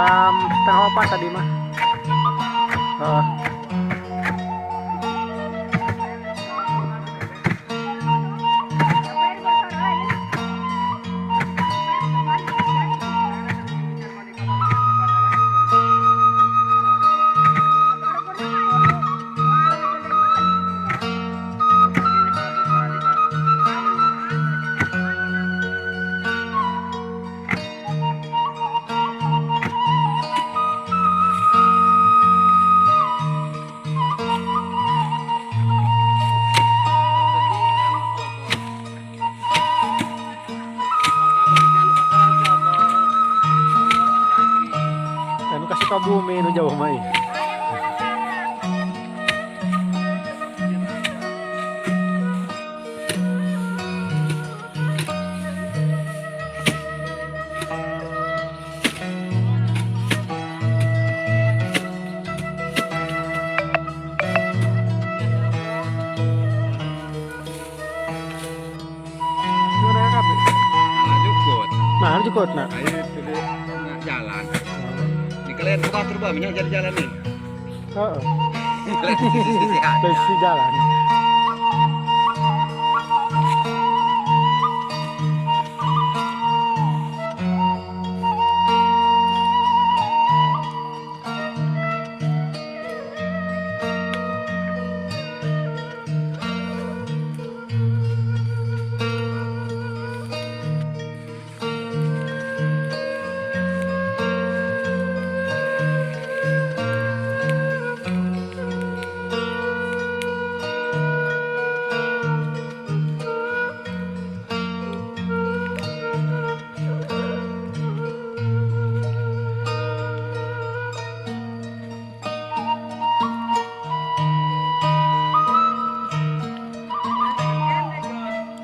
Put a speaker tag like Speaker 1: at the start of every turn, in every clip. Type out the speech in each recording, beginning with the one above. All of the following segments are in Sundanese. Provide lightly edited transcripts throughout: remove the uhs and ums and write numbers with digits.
Speaker 1: Jam 3.30 tadi mah. Heeh. Anu ka Sukabumi nu jauh mah ih. Gimana ya, Kak?
Speaker 2: Nah, jukut.
Speaker 1: Nah, jukut nah.
Speaker 2: Ayo itu di tengah jalan. Ini kalian buka terba minyak jadi jalan nih.
Speaker 1: Heeh.
Speaker 2: Kalian di sisi ada.
Speaker 1: Dari jalan.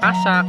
Speaker 3: Asak.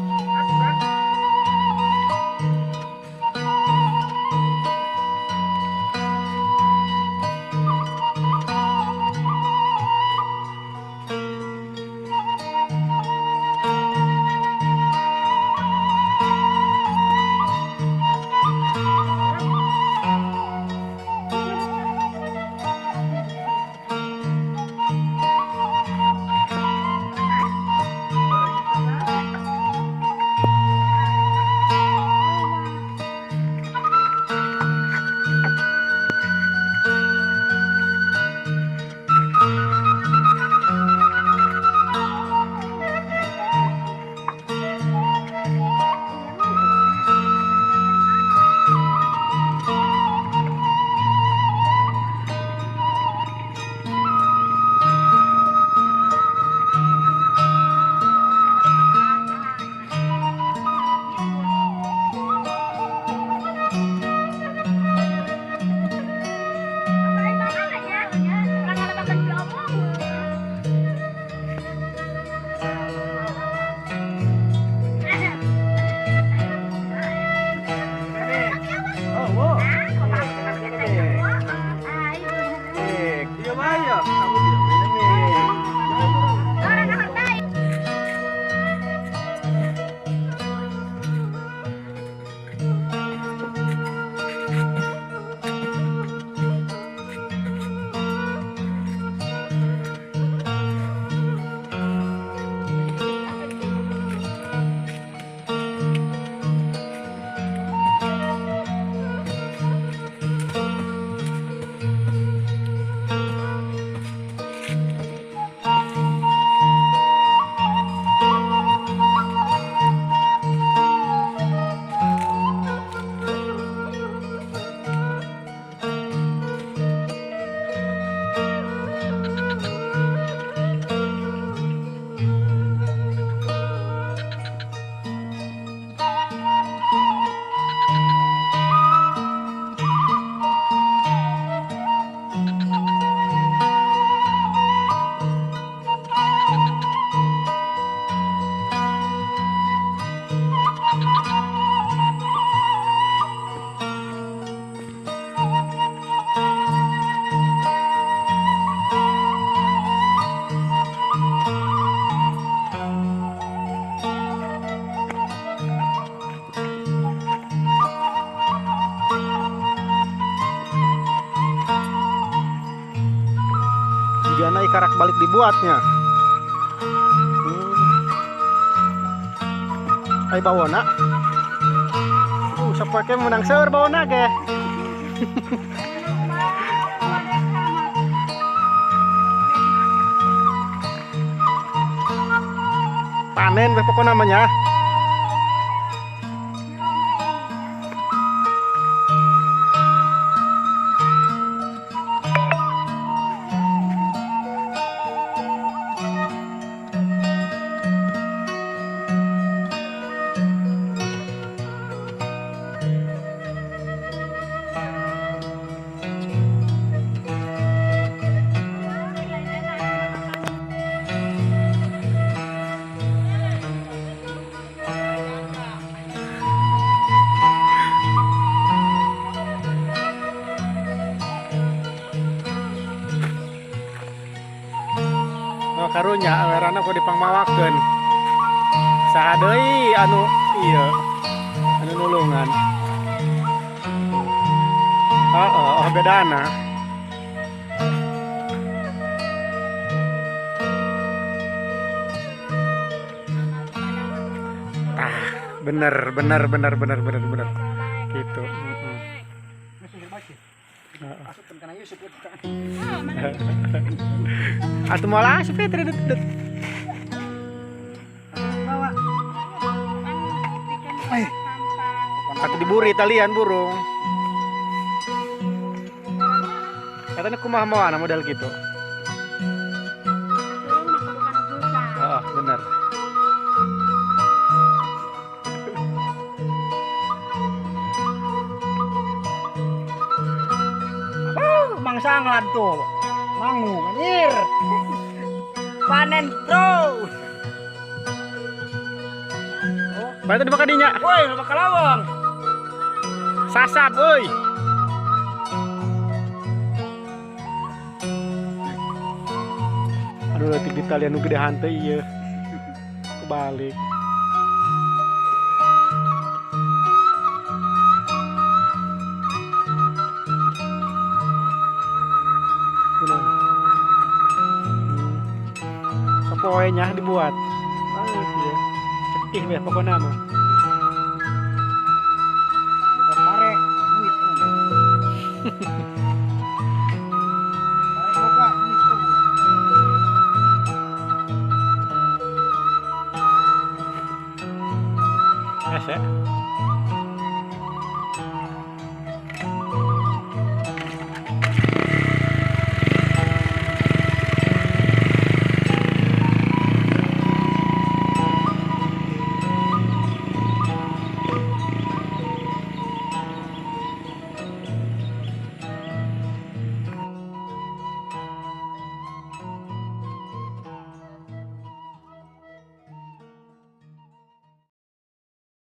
Speaker 1: Jigana karak balik dibuatnya. Ai bawona. Sapoe menang seur bawona ge. Panen we pokokna mah nya. Oh, karunya awerana ku dipangmawakeun. Saha deui anu ieu anu nulungan. Heeh, oh bedana. Ah, bener bener bener bener bener bener. Gitu. Heeh. Atuh moal asup ya teu. Atau diburi talian burung. Katanya kumaha mawana model gitu. Oh, bener.
Speaker 3: Mangsa ngelantu. Mangu, anjir. Panen, bro.
Speaker 1: Bae tadi bakal dinya.
Speaker 3: Woi, bakal lawang.
Speaker 1: Sasab euy. Aduh, leutik di talian nu gedehan teh ieu. Kebalik. Kunaon? Sapoe nya dibuat. Ah, iya. Cekih beh pokona mah.
Speaker 3: Pare, duit.